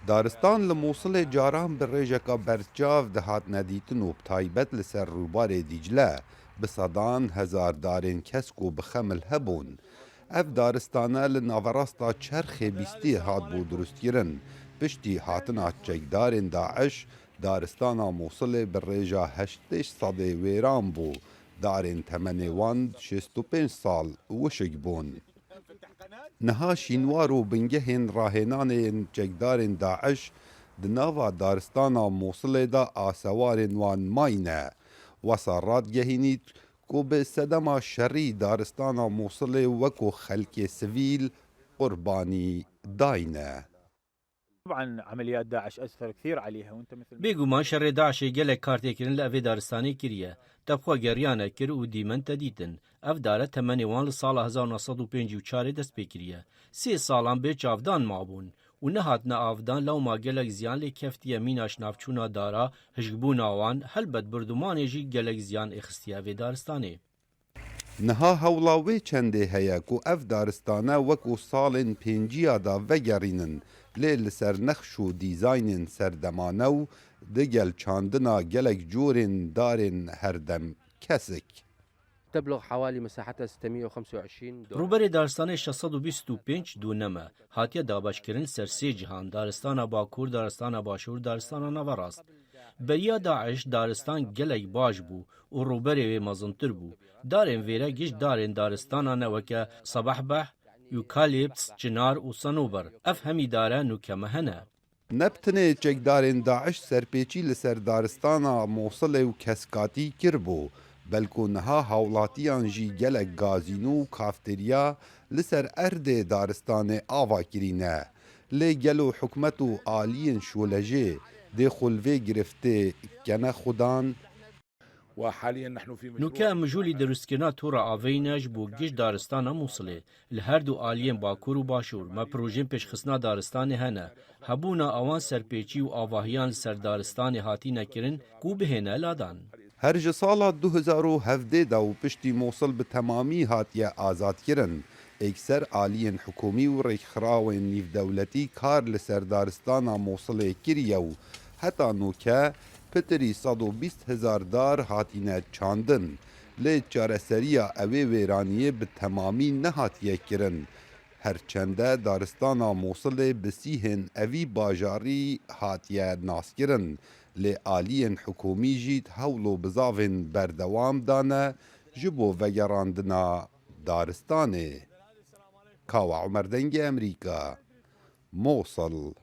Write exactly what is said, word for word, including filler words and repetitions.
Daristan li Mûsilê caran bi rêjeka berçav dihatine dîtin û bi taybet li ser rûbarê Dîcle bi sedan hezar darên kesk û bi xemil hebûn. Ev daristane li naverasta çerxê bîstî hatbû dirustkirin. Piştî hatina çekdarên DAIŞ, daristana Mûsilê bi rêja heştê sedê wêran bû. Darên temenê wan şêst û pênc sal wişik bûn. Niha şînwar û bingehên rahênanê yên çekdarên DAIŞ di nava daristana Mûsilê de asewarên wan mayî ne. Wesa radigehînît ku bi sedema şerî daristana Mûsilê wekû xelkê sivîl qurbanî dayne. طبعا عمليات داعش أثر كثير عليها وانت مثل ما Bêguman şerê DAIŞê gelek kar tê kirin li evê daristanê kiriye. Te bi xwe geriyane kir û dîmen te dîtin. Ev dare temenê wan li sala hezar neh sed û pêncî û çarê dest pê kiriye. Sê salan bê çavdan mabûn û nehatine avdan, lewma gelek ziyan lê keftiye mîna ji navçûna dara, hişkbûna wan, helbet birdumanê jî gelek ziyan êxistiye vê daristanê. Niha hewla wê çendê heye ku ev daristane wekû salên pêncî ya de vegerînin, lê li ser nexş û dîzaynên serdemane û digel çandina gelek corên darên herdem kesik. تبلغ حوالي مساحتها ستمية وخمسة وعشرين دونم. Rûberê daristanê şeş sed û bîst û pênc dûnem e. Hatiye dabeşkirin ser sê cihan, daristana Bakur, daristana Başûr, daristana Naverast. Beriya DAIŞ daristan gelek baş bû û rûberê wê mezintir bû. Darên vêre giş darên daristana ne weke Sebehbeh, Eukalîpt, Çinar û Senober. Ev hemî dare nûke me hene. Ne bi tenê çekdarên DAIŞ serpêçî li ser daristana Mûsilê û keskatî kiribû, belku niha hawlatiyan jî gelek gazîno û kafteriya li ser erdê daristanê ava kirîne. Lê gelo hikûmet û aliyên şolejê dê xwe li vê giriftê kene xudan? Nûke em mijûlî dirustkirina tora avê ne ji bo giş daristana Mûsilê. Li her du aliyên Bakur û Başûr me projeyên pêşxistina daristanê hene. Hebûna ewan serpêçî û avahiyan li ser daristanê hatîne kirin ku bihêne ladan. Her ji sala du hezar û hevdeh de û piştî Mûsil bi temamî hatiye azadkirin, êkser aliyên hikûmî û rêkxirawên nîvdewletî kar li ser daristana Mûsilê kiriye û heta nûke pitirî sed û bîst hezar dar hatîne çandin. Lê çareseriya ewê wêraniyê bi temamî nehatiye kirin. Her çende daristana Mûsilê bi sîhên evî bajarî hatiye naskirin, lê aliyên hikûmî jî hewl û bizavên berdewam dane ji bo vegerandina daristanê. Kawa Umer Dengê Emerîka, Mûsil.